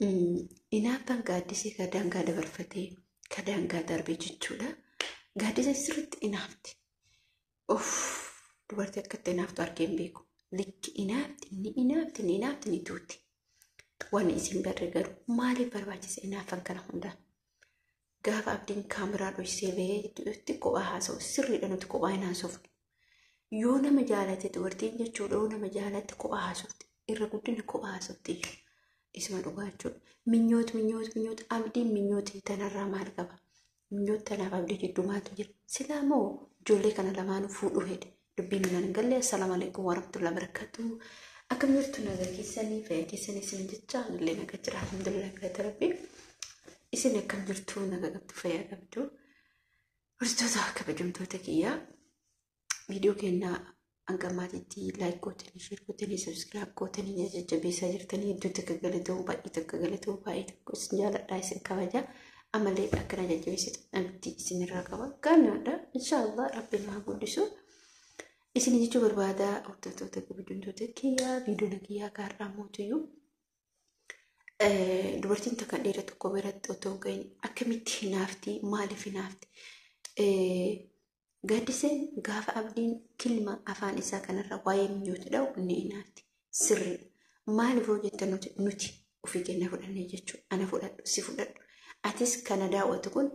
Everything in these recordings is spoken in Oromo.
Inaaffaan Gaaddisee ka daangaa dabarfatee ka daangaa darbee jechuudha. Gaaddisee sirriitti inaafti. Uff, dubartii akkatti inaaftu argee hin beeku. Likki inaafti, ni inaafti, ni inaafti, ni tuuti. Wanni isin barre garuu maaliif barbaachisa inaaffan kana hundaa? Gaafa Abdiin kaameraa dhoysee bahee itti kophaa haasa'u sirriidha, nuti kophaa hin haasofnu. Yoo nama jaalate dubartiin jechuudha, yoo nama jaalatte kophaa haasofti. Irra guddina kophaa haasofti iyyuu. Isuma dhugaa jechuudha. Minyoot, minyoot, minyoot, Abdiin minyootii tanarraa maal qaba? Minyoot tanaaf Abdii jidduu maaltu jira? Silaa moo ijoollee kana lamaanuu fuudhuu hede. Dubbiin nan hin galle. Assalaamu alaikum warahmatullahi wabarakatuh. Akkam jirtu, nagaa keessanii, fayyaa keessanii isin jecha, anillee nagaa jira, alhamdulillah, galata Rabbii. Isin akkam jirtu, nagaa qabdu, fayyaa qabdu? Hordoftoota kabajamtoota kiyyaa, viidiyoo kennaa hanga ammaatitti like gootanii, share gootanii, subscribe gootanii jajjabeessaa jirtanii, hedduu takka galatoo, baay'ee takka galatoo, baay'ee tokko isin jaaladhaa, isin kabaja. Ammallee akkana jajjabeessitu abdii isinirraa qaba. Gaannaadha, inshaallah Rabbiin haa guddisu. Isin jechuu barbaada, hordoftoota kabajamtoota kiyyaa, viidiyoon kiyyaa kaarraa mootiyyuu. Dubartiin takka dhiira tokko biratti otoo hin gahin akkamitti hinaafti? Maaliif hinaafti? Gaaddiseen gaafa Abdiin kilma afaan isaa kanarra waa'ee minyooti dha'u ni hinaafti. Sirriidha. Maaliif hoo jettan, nuti ofii keenya fudhannee jechuudha. Ana fudhadhu, si fudhadhu. Atis kana daawwatu kun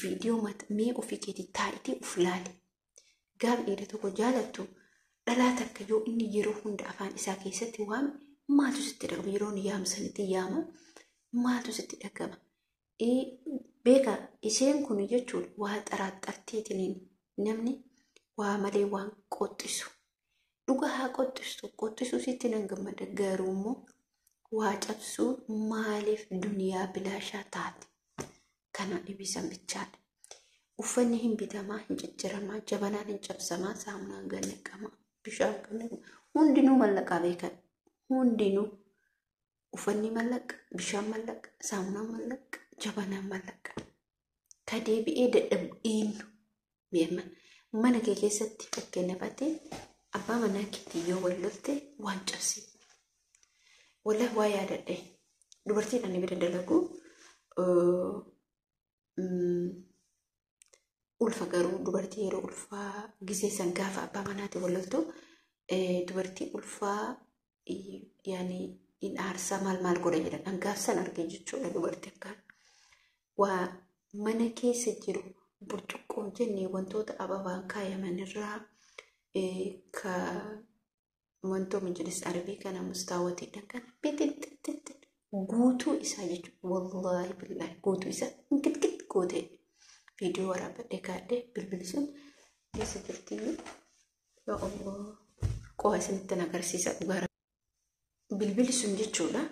viidiyoo mee ofii keetii taa'itii uf laali. Gaafa dhiira tokko jaalattu, dhalaa takka yoo inni yeroo hunda afaan isaa keessatti waame maaltu sitti dhagama? Yeroo inni yaamsanitti yaama, maaltu sitti dhagama? Beeka, isheen kun jechuudha waa xaraaxarteetiniin namni waa malee waan qoxxisu. Dhuga haa qoxxistu, qoxxisuu sitti nan gammada, garuu immoo waa cabsuu maaliif duniyaa bilaashaa taate? Kana dhibisan bichaadha. Uffanni hin bitamaa, hin cicciramaa, jabanaan hin cabsamaa, saamunaan gad naqamaa, bishaan gad naqamaa. Hundinuu mallaqaa beekan. Hundinuu uffanni mallaqa, bishaan mallaqa, saamunaan mallaqa, jabanaan mallaqa. Ka deebi'ee dadhabu eenyu? Mi'amma mana kee keessatti fakkeenyaaf ati abbaa manaa keetii yoo wal lolte waan cabsi. Wallahi waa yaadadhe. Dubartiin ani bira dalagu ulfa, garuu dubartii yeroo ulfaa gisee san gaafa abbaa manaati wal loltu, dubartii ulfaa yaani in aarsaa maal maal godha jedhan. Hangaafsan argee jechuudha, dubartii akkaan waa mana keessa jiru burcuqqoon jennee wantoota ababaan kaayaman irraa ka wantoo majalis arbii kana mustaawwatiidhaan kana bitintintint guutuu isaa jechuudha. Wallaahi billaahi guutuu isaa inkitkitt gootee viidiyoo waraabadhee kaadhee. Bilbilli sun eessa jirti? Yaa Allah, qofa isinitti agarsiisa dhugaa. Bilbilli sun jechuudha.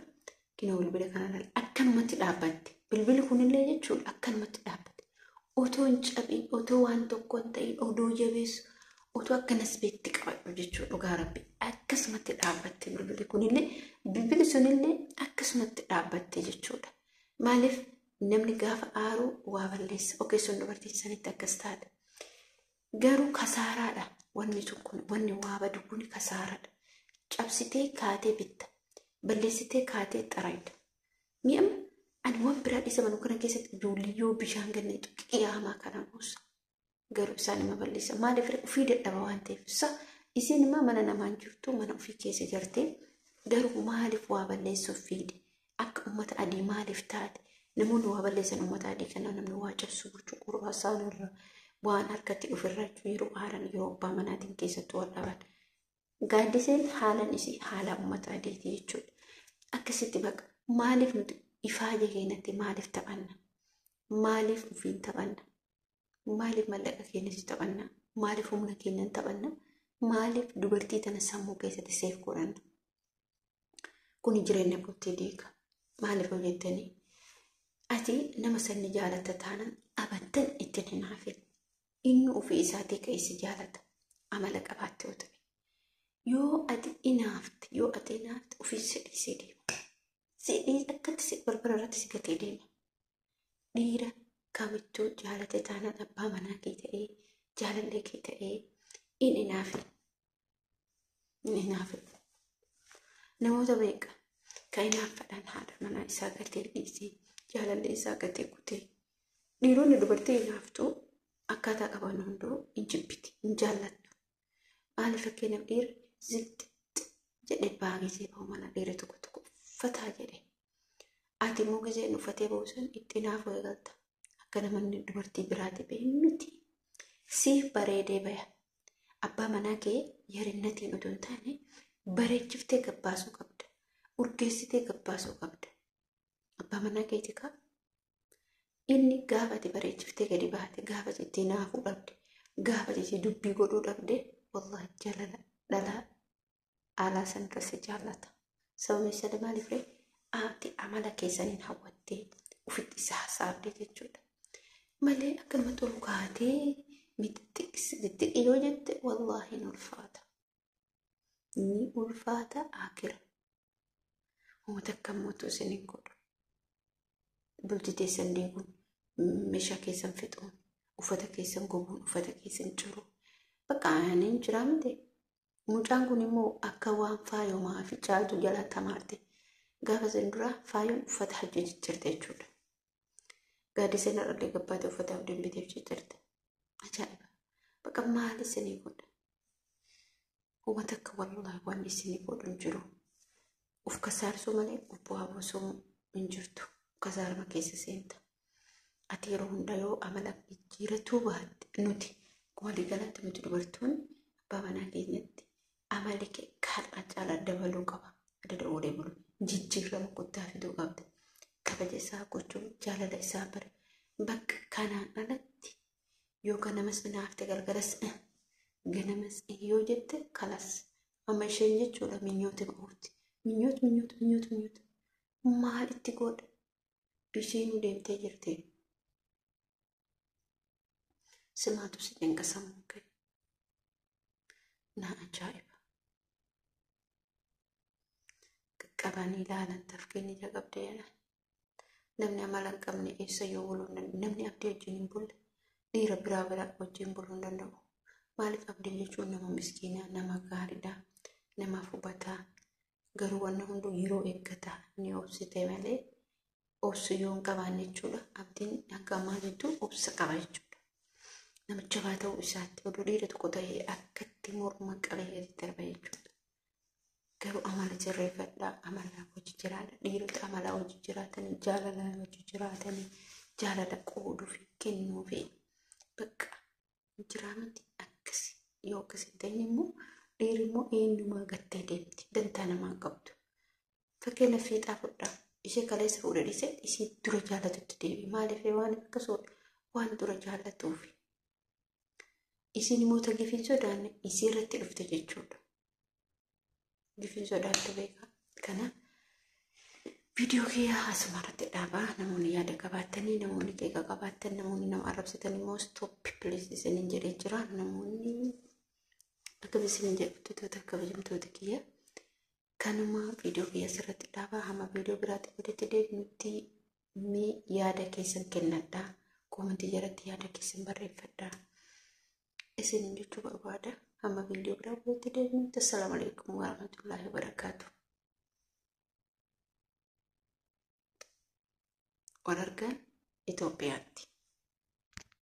Kinoo bilbila kana laala, akkanumatti dhaabbatte. Bilbilli kunillee jechuudha akkanumatti dhaabbate. Otoo hin cabin, otoo waan tokko hin ta'in, odoo jabeessu, otoo akkanas beetti qabadhu jechuudha, dhugaa Rabbi. Akkasumatti dhaabbatte bilbilli kunillee, bilbilli sunillee akkasumatti dhaabbatte jechuudha. Maaliif namni gaafa aaru waa balleessa? Ogeessoon dubartiin sanitti akkas taate. Garuu kasaaraadha. Wanni sun kun, wanni waa badu kun kasaaraadha. Cabsitee kaatee bitta. Balleessitee kaatee xarayda. Mi'amma ani waan biraa dhiisa, manuu kana keessatti ijoollee yoo bishaan ganne qiyaamaa kana buusa. Garuu isaan ima balleessa. Maaliif? Ofii dadhaba waan ta'eef. Sa isiin immoo mana namaan jirtu, mana ofii keessa jirtee, garuu maaliif waa balleessuuf fiide? Akka uummata adii maaliif taate? Namoonni waa balleessan uummata adii kana, namni waa cabsu burcuqqoo isaan irra waan harkatti dhufirra yeroo aaran, yeroo abbaa manaatiin keessattuu wal dhaban. Gaaddiseen haalan isii haala uummata adiiti jechuudha. Akkasitti baqa maaliif nuti ifaaje keenyatti maaliif taphanna? Maaliif ofiin taphanna? Maaliif mallaqa keenyatti taphanna? Maaliif humna keenyan taphanna? Maaliif dubartii tana sammuu keessatti seef godhanna? Kuni jireenya bultii diiga. Maaliif hojjettanii? Ati nama sanni jaalatta taanaan abattan ittiin hin hafin. Inni ofii isaatii ka'ee si jaalata. Amala qabaatte yoo ta'e. Yoo ati inaafte, yoo ati inaafte ofii si dhiisee deema. Si dhiisee akkatti si barbara irratti si gatee deema. Dhiira kamittuu jaalate taanaan, abbaa manaa kee ta'ee, jaalallee kee ta'ee, in inaafin. In inaafin. Namoota meeqa kan inaaffadhaan haadha manaa isaa gatee dhiisee jaalallee isaa gatee kutee. Dhiironni dubartii hinaaftuu akkaataa qaban hunduu hin jibbiti, hin jaallattu. Maaliif fakkeenyaaf dhiirri zixxi jedhee ba'aa gisee ba'u mana dhiirri tokko tokko uffataa jedhe. Ati immoo giseen uffatee ba'u san itti hinaafuu eegalta. Akka namoonni dubartii biraati ba'e miti. Siif bareedee baya. Abbaa manaa kee yarinnatiin otoo hin taane bareechiftee gabbaasuu qabda. Urgeessitee gabbaasuu qabda. Abbaa manaa keeti kaa. Inni gaafa ati bareechiftee gadi baate, gaafa ati itti hinaafuu dhabde, gaafa ati itti dubbii godhuu dhabde, wallahi jaalala dhalaa alaa sanirra si jaallata. Sababni isaa maaliif ree? Ati amala keessaniin hawwattee ofitti isa hasaabde jechuudha. Malee akkanumatti ol kaatee mixxiqqi yoo jette wallaahi ni ulfaata. Ni ulfaata akira. Uummata akka mootu isin hin godhu. Bultii teessan diiguun, meeshaa keessan fixuun, uffata keessan goguun, uffata keessan ciruu. Bakka ani hin jiraa miti. Mucaan kun immoo akka waan faayomaa fi caaltu jala tamaarte. Gaafa isin dura faayoon uffata hajji jijjiirte jechuudha. Gaaddiseen har'allee gabbaatee uffata abdiin biteef jijjiirte. Ajaa'iba! Bakka maal isinii godha? Uummata akka wallaahi waan isinii godhu hin jiru. Uf kasaarsuu malee uf bu'aa buusuu hin jirtu. Kasaarama keessa seenta. Ati yeroo hunda yoo amala jijjiiratuu baatte nuti waliigalatti nuti dubartoonni abbaa manaa keenyatti amalli kee har'a caalaa dabaluu qaba. Adada oolee bulu jijjiirama guddaa fiduu qabda. Kabaja isaa gochuun jaalala isaa bare bakka kanaan alatti yoo ganamas naafte galgalas ganamas yoo jette kalas amma isheen jechuudha minyoota oofti. Minyoot minyoot minyoot minyoot maal itti godha? Isheen deemtee jirti. Simaatu si cinqasamu kee. Na ajaa'iba. Qaqqabanii ilaalan tafkeen ija qabdee jedhan. Namni amala hin qabne eessa yoo buluu hin danda'u. Namni abdii wajjin hin bulle dhiira biraa biraa wajjin buluu hin danda'u. Maaliif abdii jechuun nama miskiinaa, nama gaariidha, nama hubataa. Garuu wanna hunduu yeroo eeggata ni obsite malee obsu yoo hin qabaanne jechuudha. Abdiin akka ammaa jettu obsa qaba jechuudha. Nama jabaa ta'uu isaatti oduu dhiira tokko ta'ee akkatti morma qabee gadi darba jechuudha. Garuu amala sirreeffadhaa, amala hojii jiraadha. Dhiirota amala hojii jiraatanii, jaalala hojii jiraatanii, jaalala qooduu fi kennuu fi bakka jiraa miti akkasi. Yoo akkas hin ta'in immoo dhiirri immoo eenyumaa gattee deemti. Dantaa namaa hin qabdu. Fakkeenya fiixaa fudhaa. Ishee kaleessa fuudhee dhiisee ishee dura jaallatutti deebi. Maaliif waan akkasuma waan dura jaallatuufi. Isiin immoo ta gifiin sodaanne isii irratti dhufte jechuudha. Gifiin sodaattu beekaa. Kanaaf viidiyoo kiyyaa asuma irratti dhaabaa. Namoonni yaada qabaatanii, namoonni qeeqa qabaatan, namoonni nama arrabsitan immoo stop please isiniin jedhee jira. Namoonni akkam isiniin jedhu toota kabajamtoota kiyya. Kanuma viidiyoo kiyya asirratti dhaabaa. Hamma viidiyoo biraatti walitti deebinutti mee yaada keessan kennadhaa. Koomentii jalatti yaada keessan barreeffadhaa. Isiniin jechuu barbaada. Hamma viidiyoo biraa walitti deebinutti assalaamu alaikum warahmatullaahi wabarakaatuh. Wal argaan Itoophiyaatti.